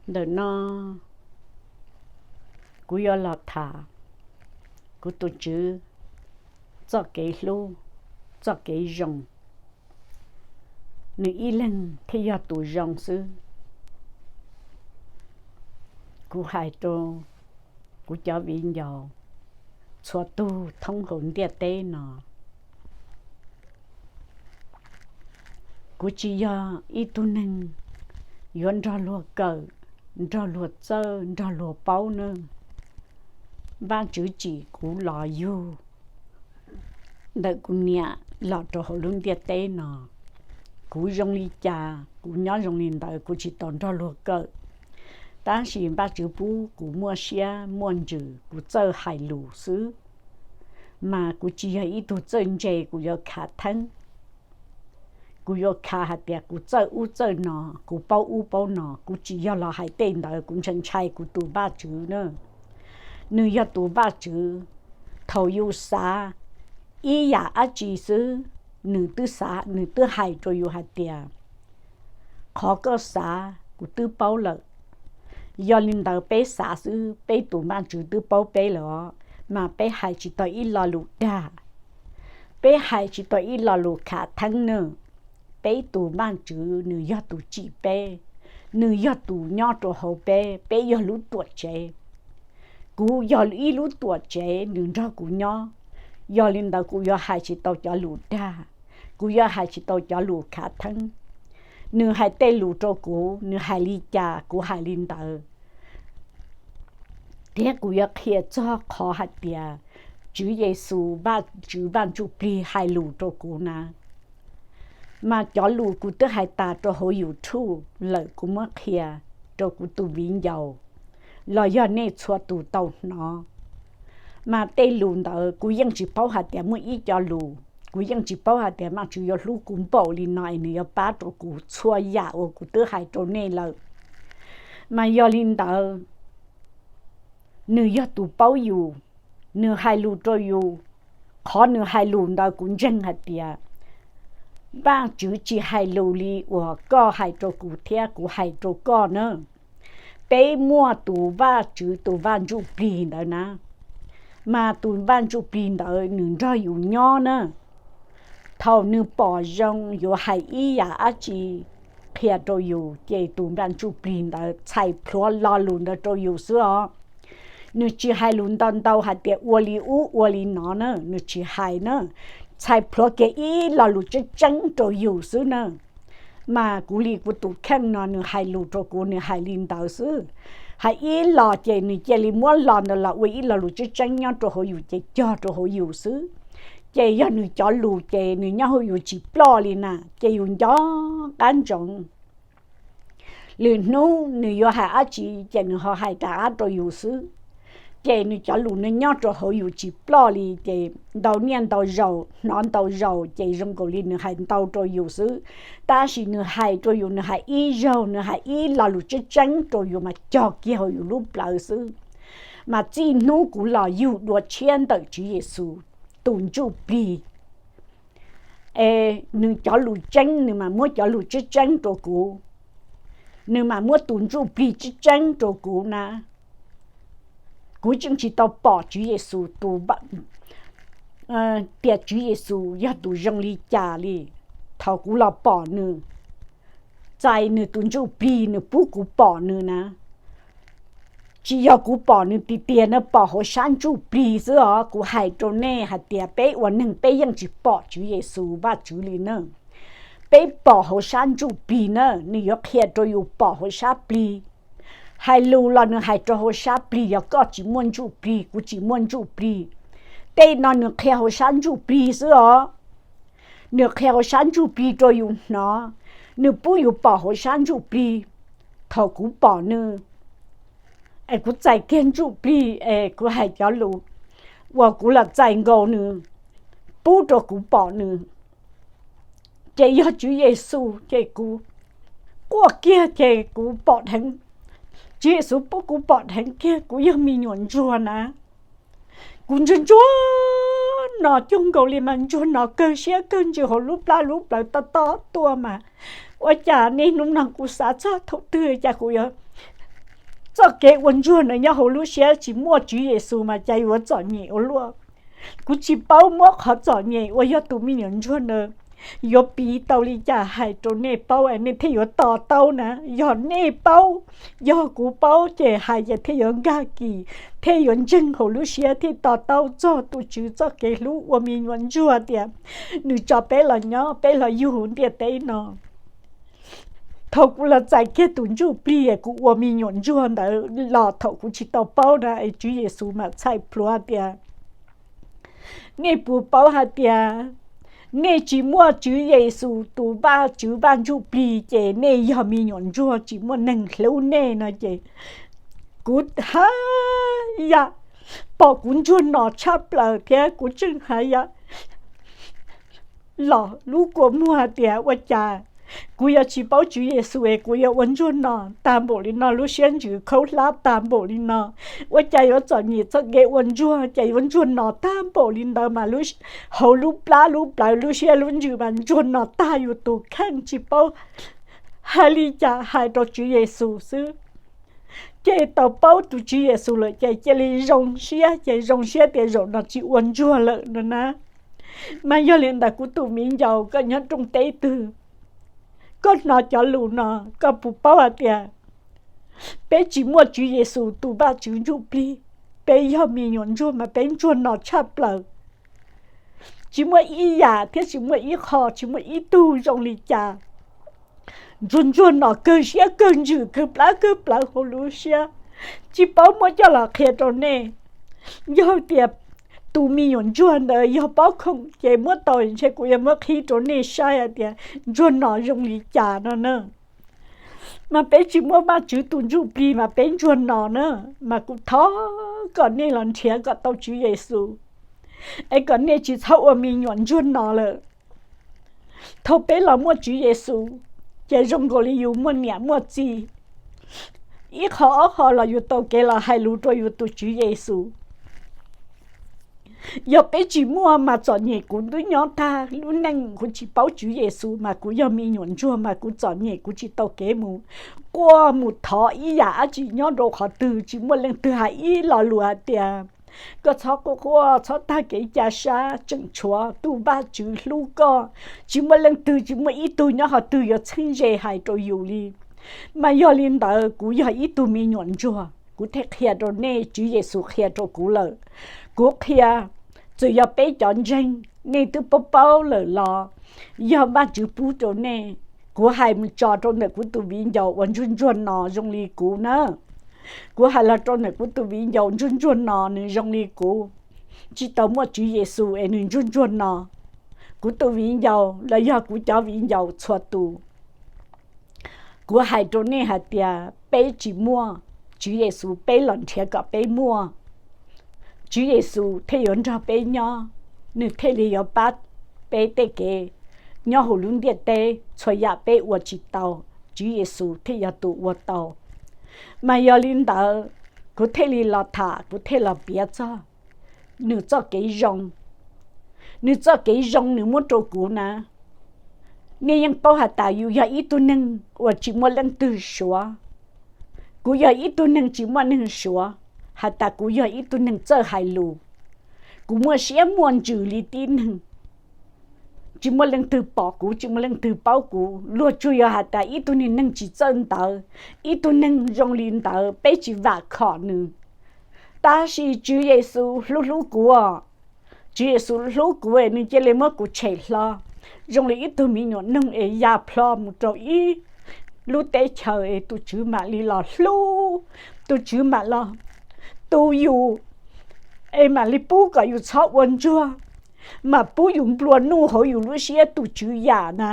Ntawm no kuv yuav los tham kuv tus Tswv txoj kev hlub, txoj kev zoo. Nws ib leeg thiaj yog tus zoo xwb. Kuv hais rau kuv cov viv ncaus txhua tug thoob hauv ntiaj teb no, kuv tsis yog ib tug neeg yuav nrog luag kawm, nrog luag txawj, nrog luag paub nawb. Vajtswv tsim kuv los yug ntawm kuv niam los rau hauv lub ntiaj teb no. Kuv zoo li cas kuv nyob zoo li ntawd, kuv tsis tau nrog luag kawm. Tab sis Vajtswv pub kuv muaj siab muaj ntsws, kuv txawj hais lus xwb. Mas kuv tsis yog ib tug txawj ntse kuv yuav khav theeb, kuv yuav khav hais tias kuv txawj ub txawj no, kuv paub ub paub no. Kuv tsis yog los hais tej ntawd, kuv ntshai ntshai kuv tus Vajtswv na. Nws yog tus Vajtswv, thaum yus xav ib yam dab tsi xwb, nws twb xav, nws twb hais rau yus hais tias, qhov koj xav kuv twb paub lawm. Yog li ntawd peb xav xwb, peb tus Vajtswv twb paub peb lawm os, mas peb hais tsis tau ib lo lus dag, peb hais tsis tau ib lo lus khav theeb na. Peb tus Vajtswv nws yog tus tsim peb, nws yog tus nyob rau hauv peb, peb yog lub tuam tsev. Kuv yog ib lub tuam tsev nws nrog kuv nyob, yog li ntawd kuv yuav hais tsis tau cov lus dag, kuv yuav hais tsis tau cov lus khav theeb. Nws hais tej lus rau kuv, nws hais li cas kuv hais li ntawd. Thiab kuv yuav qhia txog qhov hais tias Tswv Yexus, Vajtswv Vaj Ntsuj Plig hais lus rau kuv na. Mas cov lus kuv twb hais tas rau hauv YouTube lawm, kuv muab qhia rau kuv tus viv ncaus los yog nej txhua tus tau hnov. Mas tej lus ntawd kuv yeej tsis paub hais tias muaj ib co lus, kuv yeej tsis paub hais tias Vajtswv yuav hlub kuv npaum li no es nws yuav pab rau kuv txhua yam uas kuv twb hais rau nej lawm. Mas yog li ntawd, nws yog tus paub yus, nws hais lus rau yus. Qhov nws hais lus ntawd kuv ntseeg hais tias Vajtswv tsis hais lus li uas koj hais rau kuv thiab kuv hais rau koj na. Peb muaj tus Vajtswv tus Vaj Ntsuj Plig ntawd na, mas tus Vaj Ntsuj Plig ntawd nws nrog yus nyob na. Thaum nws pom zoo yuav hais ib yam dab tsi qhia rau yus, ces tus Vaj Ntsuj Plig ntawd txhais plhuav lo lus ntawd rau yus xwb os. Nws tsis hais lus ntau ntau hais tias ua li ub ua li no na, nws tsis hais na. Txhais plhuav kiag ib lo lus tseeb tseeb rau yus xwb na. Mas kuv li kuv tus kheej no nws hais lus rau kuv, nws hais li ntawd xwb. Hais ib los ces nws cia li muab lo ntawd los ua ib lo lus tseeb tseeb nyob rau hauv yus ces cog rau hauv yus xwb. Ces yog nws cov lus ces nws nyob hauv yus tsis ploj li na, ces yus nco qab ntsoov. Lwm hnub nws yuav hais dab tsi ces nws ho hais rov qab rau yus xwb. Ces nws cov lus nws nyob rau hauv yus tsis ploj li, ces ntau niaj ntau zaus hnov ntau zaus ces zoo nkaus li nws hais ntau rau yus xwb. Tab sis nws hais rau yus, nws hais ib zaug, nws hais ib lo lus tseeb tseeb rau yus mas cog kiag hauv yus lub plawv xwb. Mas txij hnub kuv los yug dua tshiab ntawm Tswv Yexus tus Ntsuj Plig, es nws cov lus tseeb nws mam muab cov lus tseeb tseeb rau kuv, nws mam muab tus Ntsuj Plig tseeb tseeb rau kuv na. Kuv tseem tsis tau pom Tswv Yexus tus, tias Tswv Yexus yog tus zoo li cas li. Thaum kuv los pom nws, txais nws tus Ntsuj Plig nws pub kuv pom nws na. Tsis yog kuv pom nws tiag tiag na, pom hauv sab Ntsuj Plig xwb os. Kuv hais rau nej hais tias peb ua neeg peb yeej tsis pom Tswv Yexus Vajtswv li na. Peb pom hauv sab Ntsuj Plig na, nws yuav qhia rau yus pom hauv sab plig. Hais lus los nws hais rau hauv sab plig, yog koj tsis muaj Ntsuj Plig, kuv tsis muaj Ntsuj Plig. Tej no nws qhia hauv sab Ntsuj Plig xwb os. Nws qhia hauv sab Ntsuj Plig rau yus hnov, nws pub yus pom hauv sab Ntsuj Plig. Thaum kuv pom nws, es kuv txais kiag Ntsuj Plig es kuv hais cov lus uas kuv los txais nkaus nws, pub rau kuv pom nws. Ces yog Tswv Yexus ces kuv quaj kiag ces kuv pom dheev, Tswv Yexus pub kuv pom dheev kiag kuv yog me nyuam ntsuag na. Kuv ntsuag ntsuag no cuag nkaus li mas ntsuag no kawg siab kawg ntsws hauv lub plab lub plawv tob tob tuaj mas, ua cas niaj hnub no kuv xav txog thaum twg cas kuv yuav txoj kev ua ntsuag ntawd nyob hauv lub siab tsis muaj Tswv Yexus mas cas yuav txom nyem ua luaj. Kuv tsis paub muab qhov txom nyem uas yog tus me nyuam ntsuag ntawd yuav piv tau li cas hais rau nej paub nej thiaj yuav to taub na. Yog nej paub, yog kuv paub ces hais ces thiaj yuav nkag kis, thiaj yuav ntseeg hauv lub siab thiaj to taub txog tus Tswv txoj kev hlub ua me nyuam ntsuag tias nws tso peb los nyob, peb los yug ntiaj teb no. Thaum kuv los txais kiag tus ntsuj plig kuv ua me nyuam ntsuag ntawd los thaum kuv tsis tau paub na es Tswv Yexus mam txhais plhuav tias nej puas paub hais tias nej tsis muaj Tswv Yexus tus Vajtswv Vaj Ntsuj Plig ces nej yog me nyuam ntsuag tsis muaj neeg hlub nej no ces kuv haj yam pom kuv ntsuag no tshaj plaws thiab kuv tseem haj yam los lub kua muag hais tias ua cas kuv yuav tsis paub Tswv Yexus es kuv yuav ua ntsuag no tag npaum li no, lub siab ntsws khaub hlab tag npaum li no. Ua cas yuav txom nyem txoj kev ua ntsuag, cas yuav ntsuag no tag npaum li ntawd mas hauv lub plab lub plawv lub siab lub ntsws mas ntsuag no tag yus tus kheej tsis paub hais li cas hais rau Tswv Yexus xwb. Ces tau paub tus Tswv Yexus lawm ces cia li zoo siab, ces zoo siab tias zaum no tsis ua ntsuag lawm no na. Mas yog li ntawd kuv tus viv ncaus koj nyob rooj teb twg, koj hnov cov lus no, koj puas paub hais tias peb tsis muaj Tswv Yexus tus Vajtswv Ntsuj Plig, peb yog me nyuam ntsuag mas peb ntsuag no tshaj plaws. Tsis muaj ib yam thiab tsis muaj ib qho, tsis muaj ib tug zoo li cas. Ntsuag ntsuag no kawg siab kawg ntsws kawg plab kawg plawv hauv lub siab, tsis paub muab coj los qhia rau nej. Yog tias tus me nyuam ntsuag ntawd yog pob khoom ces muab tau ntshe kuv yuav muab qhib rau nej saib hais tias ntsuag no zoo li cas no na. Mas peb tsis muaj Vajtswv tus Ntsuj Plig mas peb ntsuag no na. Mas kuv thov kom nej los nrhiav kom tau Tswv Yexus, es kom nej tsis txhob ua me nyuam ntsuag no lawm. Thaum peb los muaj Tswv Yexus, ces zoo nkaus li yus muaj niam muaj txiv, ib qho ob qho los yus tau kev los hais lus rau yus tus Tswv Yexus. Yog peb tsis muaj mas txom nyem kuv twb nyob tag lub neej kuv tsis paub Tswv Yexus mas kuv yog me nyuam ntsuag mas kuv txom nyem kuv tsis tau kev mus quaj mus thov ib yam dab tsi nyob rau qhov twg, tsis muaj leej twg hais ib lo lus hais tias koj txhob quaj quaj, txhob tag kev ca sab, tseem tshuav tus Vajtswv hlub koj. Tsis muaj leej twg, tsis muaj ib tug nyob qhov twg yuav txheeb ze hais rau yus li. Mas yog li ntawd kuv yog ib tug me nyuam ntsuag, kuv thiaj qhia rau nej, Tswv Yexus qhia rau kuv lawm. Kuv qhia, txawm yog peb cov ntseeg nej twb paub paub lawm los yog Vajtswv pub rau nej. Kuv hais mus tso rau ntawm kuv tus viv ncaus uas ntsuag ntsuag no zoo li kuv na. Kuv hais los rau ntawm kuv tus viv ncaus ntsuag ntsuag no nws zoo li kuv, tsis tau muaj Tswv Yexus es nws ntsuag ntsuag no. Kuv tus viv ncaus los yog kuv cov viv ncaus txhua tus, kuv hais rau nej hais tias peb tsis muaj Tswv Yexus, peb los nrhiav kom peb muaj. Tswv Yexus thiaj yuav nrog peb nyob, nws thiaj li yuav pab peb tej kev nyob hauv lub ntiaj teb, txhua yam peb ua tsis tau, Tswv Yexus thiaj yog tus ua tau. Mas yog li ntawd, kuv thiaj li los tham, kuv thiaj los piav txog nws txoj kev zoo. Nws txoj kev zoo nws muab rau kuv na. Nej yeej paub hais tias yus yog ib tug neeg uas tsis muaj leej twg suav. Kuv yog ib tug neeg tsis muaj neeg suav, hais tias kuv yog ib tug neeg txawj hais lus. Kuv muaj siab muaj ntsws li tib neeg. Tsis muaj leej twg pom kuv, tsis muaj leej twg paub kuv. Luag tsuas yog hais tias ib tug neeg tsis txawj ntawv, ib tug neeg zoo li ntawd peb tsis vam khom nws. Tab sis Tswv Yexus hlub hlub kuv. Tswv Yexus hlub kuv es nws cia li muab kuv tshem hlo zoo li ib tug me nyuam noog es ya plho mus rau ib lub teb chaws es tus Tswv mam li los hlub, tus Tswv mam los tu yus, es mam li pub kom yus txhob ua ntsuag, mam pub yus nplua nuj hauv yus lub siab tus Tswv yam na.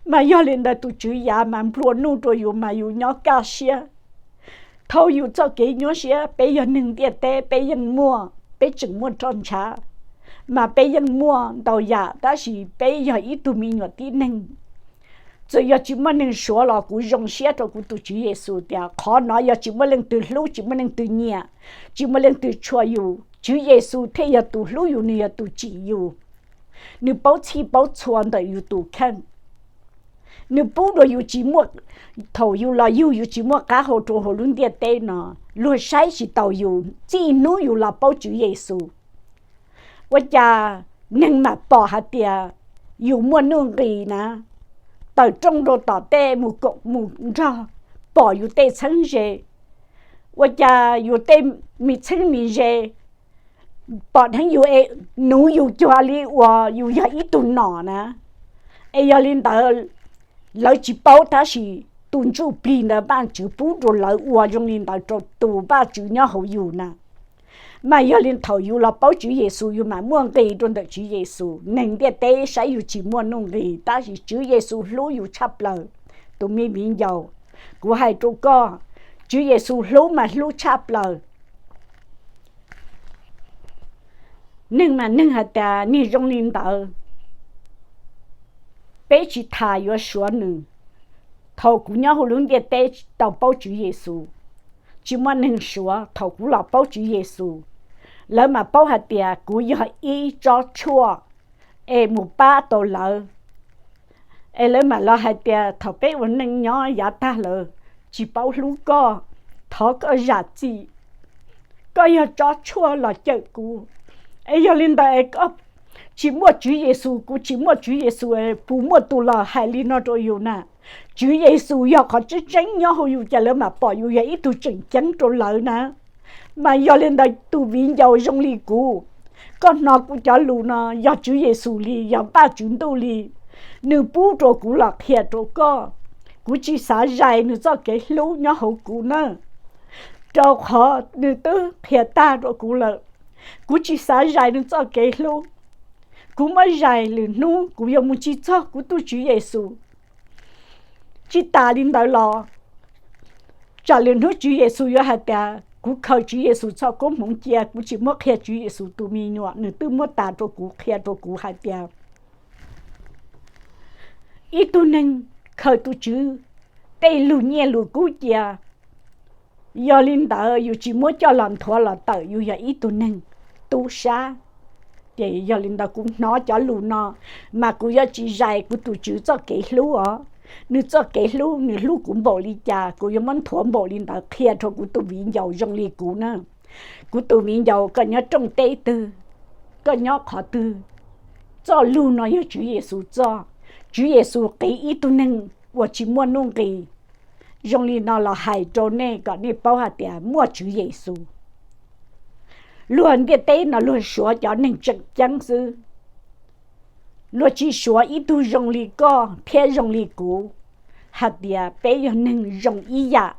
Mas yog li ntawd tus Tswv yam mas nplua nuj rau yus mas yus nyob kaj siab. Thaum yus txoj kev nyuaj siab, peb yog neeg ntiaj teb peb yeej muaj, peb tseem muaj roj ntshav, mas peb yeej muaj ntau yam, tab sis peb yog ib tug me nyuam tib neeg. Txawm yog tsis muaj neeg suav los kuv zoo siab rau kuv tus Tswv Yexus tias qhov no yog tsis muaj leej twg hlub, tsis muaj leej twg nyiam, tsis muaj leej twg tshua yus, Tswv Yexus thiaj yog tus hlub yus, nws yog tus tsim yus. Nws paub txhij paub txhua ntawm yus tus kheej. Nws pub rau yus tsis muaj, thaum yus los yug yus tsis muaj qab hau rau hauv lub ntiaj teb no, luag saib tsis taus yus, txij hnub yus los paub Tswv Yexus. Ua cas neeg mam pom hais tias yus muaj nuj nqis na, tawm rooj rau tom tej mus kom mus nrog pom yus tej txheeb ze. Ua cas yus tej me txheeb me ze pom dheev yus es nuv yus cuag li uas yus yog ib tug nom na. Es yog li ntawd, lawv tsis paub tab sis tus ntsuj plig ntawd Vajtswv pub rau lawv ua zoo li ntawd rau tus Vajtswv nyob hauv yus na. Mas yog li thaum yus los paub Tswv Yexus yus mam muaj nqis rau ntawm Tswv Yexus. Neeg ntiaj teb saib yus tsis muaj nuj nqis tab sis Tswv Yexus hlub yus tshaj plaws. Tus me viv ncaus, kuv hais rau koj, Tswv Yexus hlub mas hlub tshaj plaws. Neeg mas neeg hais tias niag zoo li ntawd, peb tsis tas yuav suav nws. Thaum kuv nyob hauv lub ntiaj teb tau paub Tswv Yexus, tsis muaj neeg suav. Thaum kuv los paub Tswv Yexus, lawv mas paub hais tias kuv yog ib tsob tshuaj es mus pab tau lawv. Es lawv mam los hais tias thaum peb ua neej nyob yav tag lawm tsis paub hlub koj, thov koj zam txim, koj yog tsob tshuaj los cawm kuv. Es yog li ntawd es koj tsis muaj Tswv Yexus, kuv tsis muaj Tswv Yexus, puas muaj tus los hais li no rau yus na? Tswv Yexus yog qhov tseeb tseeb nyob hauv yus ces lawv mam pom yus yog ib tug tseem ceeb rau lawv na. Mas yog li ntawd tus viv ncaus zoo li kuv, koj hnov kuv cov lus no yog Tswv Yexus li, yog Vajtswv ntuj li, nws pub rau kuv los qhia rau koj. Kuv tsis xav zais nws txoj kev hlub nyob hauv kuv na, rau qhov nws twb qhia tag rau kuv lawm. Kuv tsis xav zais nws txoj kev hlub. Kuv muab zais lwm hnub kuv yuav mus tsis txog kuv tus Tswv Yexus. Tsis tas li ntawd los, tsam lwm hnub Tswv Yexus yuav hais tias kuv khaws Tswv Yexus txoj koob hmoov cia, kuv tsis muab qhia Tswv Yexus tus me nyuam, nws twb muab tas rau kuv, qhia rau kuv hais tias ib tug neeg khaws tus Tswv tej lus nyiaj lus kub cia, yog li ntawd yus tsis muab coj los nthuav los tawm yus yog ib tug neeg tub sab. Ces yog li ntawd kuv hnov cov lus no, mas kuv yuav tsis zais kuv tus Tswv txoj kev hlub os. Nws txoj kev hlub, nws hlub kuv npaum li cas kuv yuav muab nthuav npaum li ntawd qhia rau kuv tus viv ncaus zoo li kuv na. Kuv tus viv ncaus, koj nyob rooj teb twg, koj nyob qhov twg, txoj lug no yog Tswv Yexus txoj. Tswv Yexus qiv ib tug neeg uas tsis muaj nuj nqis zoo li no los hais rau nej kom nej paub hais tias muaj Tswv Yexus. Luag ntiaj teb no luag suav cov neeg tseem ceeb xwb. Luag tsis suav ib tug zoo li koj thiab zoo li kuv hais tias peb yog neeg zoo ib yam.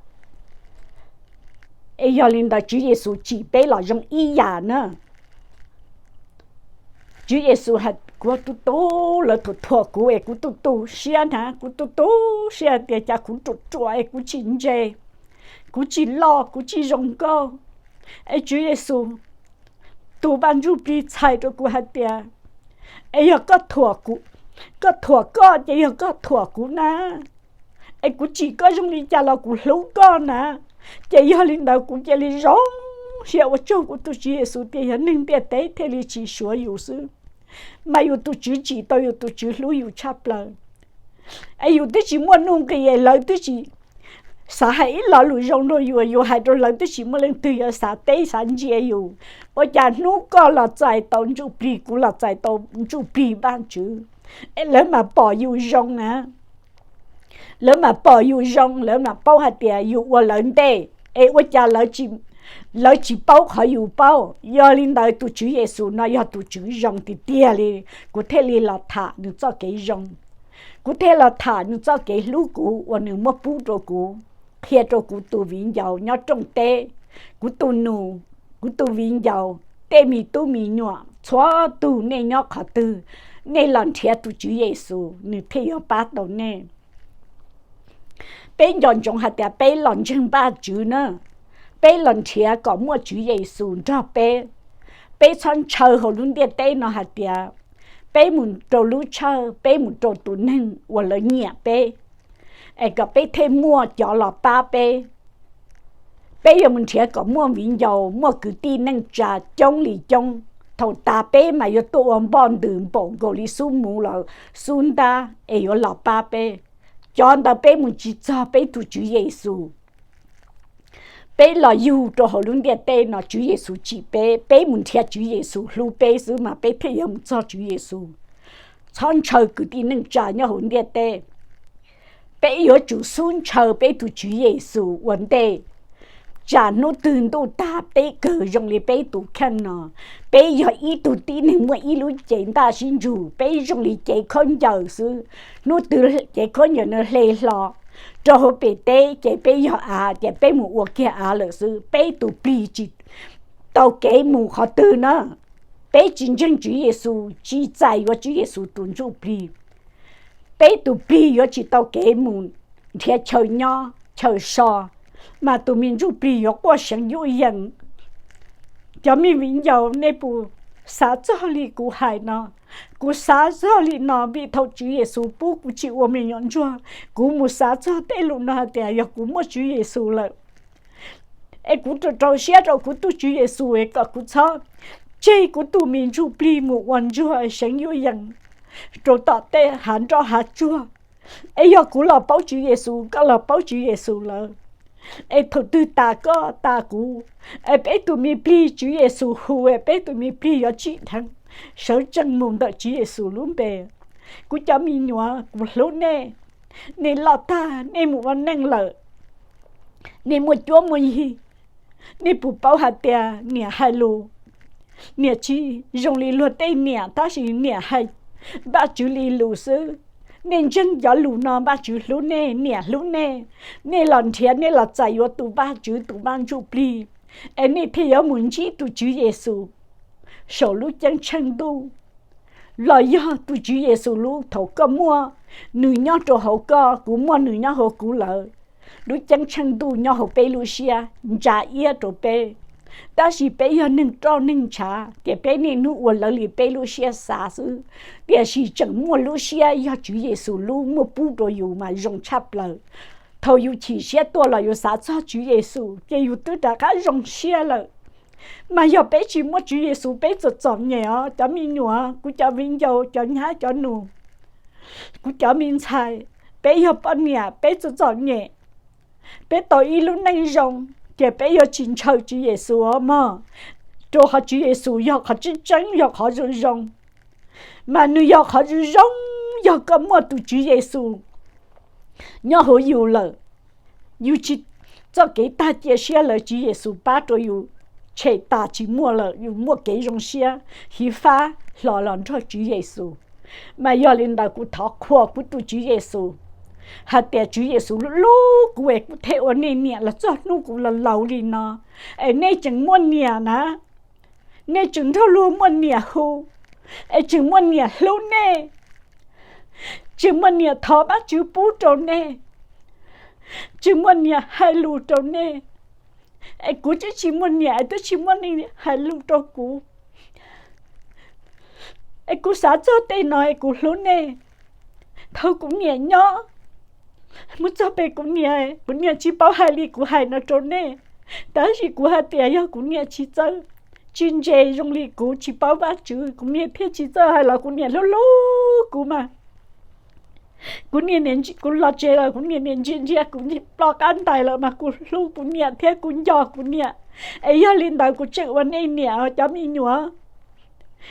Es yog li ntawd Tswv Yexus tsim peb los zoo ib yam na. Tswv Yexus hais, kuv tu tu, lawv thuam thuam kuv es kuv tu tu siab na, kuv tu tu siab tias cas kuv ruam ruam es kuv tsis ntse, kuv tsis loj, kuv tsis zoo nkauj. Es Tswv Yexus tus Vaj Ntsuj Plig txhais rau kuv hais tias, es yog koj thuam kuv, koj thuam koj ces yog koj thuam kuv na. Es kuv tsim koj zoo li cas los kuv hlub koj na. Ces yog li ntawd kuv cia li zoo siab ua tsaug kuv tus Tswv Yexus tias yog neeg ntiaj teb thiaj li tsis suav yus xwb, mas yus tus Tswv tsim tau yus tus Tswv hlub yus tshaj plaws. Es yus twb tsis muaj nuj nqis, lawv twb tsis xav hais ib lo lus zoo rau yus, yus hais rau lawv twb tsis muaj leej twg yuav xav teb xav ntsia yus. Ua cas hnub koj los txais tau Ntsuj Plig, kuv los txais tau Ntsuj Plig Vajtswv, es lawv mam pom yus zoo na. Lawv mam pom yus zoo, lawv mam paub hais tias yus ua lawv ntej, es ua cas lawv tsis paub qhov yus paub. Yog li ntawd tus Tswv Yexus no yog tus Tswv zoo tiag tiag li, kuv thiaj li los tham nws txoj kev zoo. Kuv thiaj los tham nws txoj kev hlub kuv uas nws muab pub rau kuv, qhia rau kuv tus viv ncaus nyob rooj teb, kuv tus nus, kuv tus viv ncaus, tej me tub me nyuam, txhua tus nej nyob qhov twg, nej los nrhiav tus Tswv Yexus nws thiaj yuav pab tau nej. Peb nco ntsoov hais tias peb los ntseeg Vajtswv na, peb los nrhiav kom muaj Tswv Yexus nrog peb. Peb txhob ntshaw hauv lub ntiaj teb no hais tias peb mus rau lub tshawj, peb mus rau tus neeg uas lawv nyiam peb, es kom peb thiaj muaj cov los pab peb. Peb yuav mus nrhiav kom muaj viv ncaus, muaj kwv tij neej tsa coob li coob, thaum tas peb mas yuav tuaj ua npoj ntws npaum nkaus li xub muv los xub ntab es yuav los pab peb. Cov ntawd peb mus tsis txog peb tus Tswv Yexus. Peb los yug rau hauv lub ntiaj teb no Tswv Yexus tsim peb, peb mus nrhiav Tswv Yexus hlub peb xwb mas peb thiaj yuav mus txog Tswv Yexus. Txhob ntshaw kwv tij neej tsa nyob hauv ntiaj teb. Peb yuav tsum xub ntshaw peb tus Tswv Yexus ua ntej, tsam hnub twg ntuj tag peb kawg zoo li peb tus kheej no. Peb yog ib tug tib neeg muaj ib lub cev ntaj sib ntsug, peb zoo li cev khaub ncaws xwb. Hnub twg cev khaub ncaws no hle hlo rau hauv pem teb ces peb yog av, ces peb mus ua kiag av lawm xwb. Peb tus plig tsis tau kev mus qhov twg na. Peb tsis ntseeg Tswv Yexus, tsis txais yuav Tswv Yexus tus ntsuj plig, peb tus plig yuav tsis tau kev mus nrhiav chaw nyob chaw so, mas tus me ntsuj plig yuav quaj seev yuj yees. Cov me viv ncaus, nej puas xav txog li kuv hais no? Kuv xav txog li no vim thaum Tswv Yexus pub kuv tsis ua me nyuam ntsuag, kuv mus xav txog tej lus no hais tias yog kuv muaj Tswv Yexus lawm, es kuv rau rau siab rau kuv tus Tswv Yexus es kom kuv txhob tseg kuv tus me ntsuj plig mus ua ntsuag seev yuj yees rau tom tej hav nroj hav tsuag. Es yog kuv los paub Tswv Yexus, koj los paub Tswv Yexus lawm, es thaum twg tas koj tas kuv, es peb tus me plig Tswv Yexus hu, es peb tus me plig yuav tsim dheev sawv tsees mus ntawm Tswv Yexus lub npe. Kuv cov me nyuam, kuv hlub nej. Nej loj tag, nej mus ua neej lawm, nej muaj cuab muaj yig, nej puas paub hais tias niam hais lus, niam tsis zoo li luag tej niam, tab sis niam hais Vajtswv li lus xwb. Nej ntseeg cov lus no, Vajtswv hlub nej, niam hlub nej. Nej los nrhiav, nej los txais yuav tus Vajtswv tus Vaj Ntsuj Plig, es nej thiaj yuav mus ntsib tus Tswv Yexus saum lub ceeb tsheej ntuj. Los yog tus Tswv Yexus lub, thaum koj muaj nws nyob rau hauv koj, kuv muaj nws nyob hauv kuv lawm, lub ceeb tsheej ntuj nyob hauv peb lub siab ntsa iab rau peb. Tab sis peb yog neeg roj neeg ntshav, ces peb niaj hnub ua lawv li peb lub siab xav xwb. Tiam sis tseem muaj lub siab yog Tswv Yexus lub muaj pub rau yus mas zoo tshaj plaws. Thaum yus chim siab tuaj los yus xav txog Tswv Yexus ces yus twb rov qab zoo siab lawm. Mas yog peb tsis muaj Tswv Yexus peb txom txom nyem os cov me nyuam, kuv cov viv ncaus, cov nyab cov nus, kuv cov me ntxhais, peb yog poj niam peb txom txom nyem, peb tau ib lub neej zoo, ces peb yuav tsis ntshaw Tswv Yexus os mog. Rau qhov Tswv Yexus yog qhov tseeb tseeb, yog qhov zoo zoo. Mas nws yog qhov zoo zoo, yog koj muaj tus Tswv Yexus nyob hauv yus lawm, yus tsis, txoj kev tag cia siab lawm Tswv Yexus pab rau yus tshem tas tsis muaj lawm, yus muaj kev zoo siab hiv fab hlo los nrog Tswv Yexus. Mas yog li ntawd kuv thov qhuas kuv tus Tswv Yexus hais tias Tswv Yexus hlub kuv es kuv thiaj ua nej niam los txog hnub kuv los laus li no. Es nej tseem muaj niam na, nej tseem nrog luag muaj niam hu, es tseem muaj niam hlub nej, tseem muaj niam thov Vajtswv pub rau nej, tseem muaj niam hais lus rau nej. Es kuv twb tsis muaj niam es twb tsis muaj neeg hais lus rau kuv. Es kuv xav txog tej no es kuv hlub nej. Thaum kuv niam nyob, mus txog pem kuv niam, kuv niam tsis paub hais li kuv hais no rau nej. Tab sis kuv hais tias yog kuv niam tsis txawj, tsis ntse zoo li kuv, tsis paub Vajtswv, kuv niam thiaj tsis txawj hais los kuv niam hlub hlub kuv mas. Kuv niam, kuv los tsev los kuv niam niam ntsia ntsia kuv ploj qab ntais lawm mas kuv hlub kuv niam thiab kuv nco kuv niam. Es yog li ntawd kuv tseem ua nej niam cov me nyuam.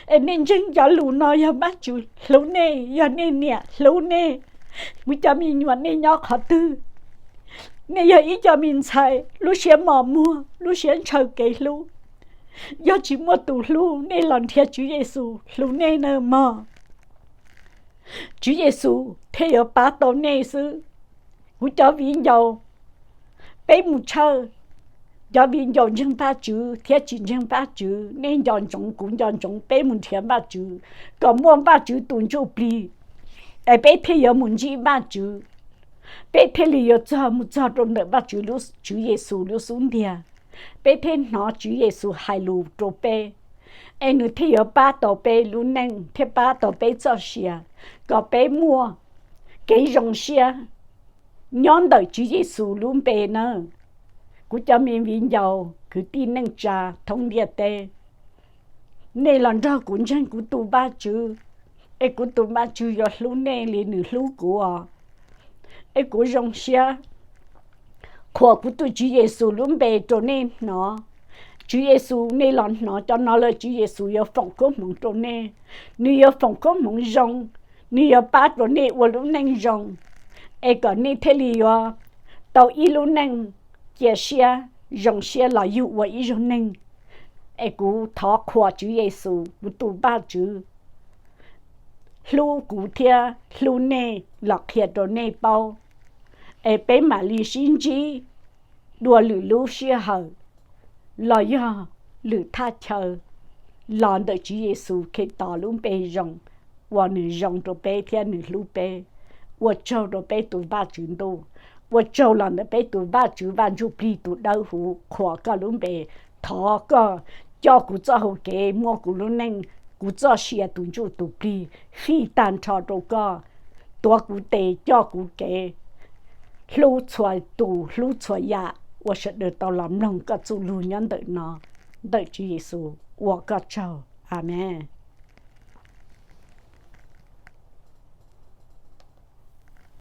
Es nej ntseeg cov lus no, yog Vajtswv hlub nej, yog nej niam hlub nej. Kuv cov me nyuam, nej nyob qhov twg? Nej yog ib co me ntxhais lub siab mos muag, lub siab ntshaw kev hlub. Yog tsis muaj tus hlub, nej los nrhiav Tswv Yexus hlub nej na mog. Tswv Yexus thiaj yuav pab tau nej xwb. Kuv cov viv ncaus, peb mus tshawj. Cov viv ncaus ntseeg Vajtswv thiab tsis ntseeg Vajtswv, nej nco ntsoov, kuv nco ntsoov, peb mus nrhiav Vajtswv kom muaj Vajtswv tus ntsuj plig, es peb thiaj yuav mus ntsib Vajtswv. Peb thiaj li yuav txog, mus txog rau ntawm Vajtswv, Tswv Yexus lub xub ntiag. Peb thiaj hnov Tswv Yexus hais lus rau peb, es nws thiaj yuav pab tau peb lub neej thiab pab tau peb txoj sia, kom peb muaj kev zoo siab nyob ntawm Tswv Yexus lub npe nawb. Kuv cov me viv ncaus, kwv tij neej tsa thoob ntiaj teb, nej los nrog kuv ntseeg kuv tus Vajtswv, es kuv tus Vajtswv yuav hlub nej li nws hlub kuv os. es kuv zoo siab qhuas kuv tus Tswv Yexus lub npe rau nej hnov. Tswv Yexus, nej los hnov cov no lawm, Tswv Yexus yuav foom koob hmoov rau nej. Nws yuav foom koob hmoov zoo, nws yuav pab rau nej ua lub neej zoo, es kom nej thiaj li yuav tau ib lub neej cia siab zoo siab los yug ua ib zaug neeg. Es kuv thov qhuas Tswv Yexus, kuv tus Vajtswv hlub kuv thiab hlub nej los qhia rau nej paub, es peb mam li sib ntsib dua lwm lub sij hawm los yog lwm thaj chaw, los ntawm Tswv Yexus Khetos lub npe zoo, uas nws zoo rau peb thiab nws hlub peb. Ua tsaug rau peb tus Vajtswv ntuj, ua tsaug los ntawm peb tus Vajtswv Vaj Ntsuj Plig tus Dawb Huv, qhuas koj lub npe. Thov koj coj kuv txoj hau kev, muab kuv lub neej, kuv txoj sia, tus ntsuj tus plig fij tag nrho rau koj. Tuav kuv tes, coj kuv kev, hlub txhua tus, hlub txhua yam, ua sawv daws tau los mloog koj txuj lug nyob ntawm no. Ntawm Tswv Yexus ua koj tsaug. Amees.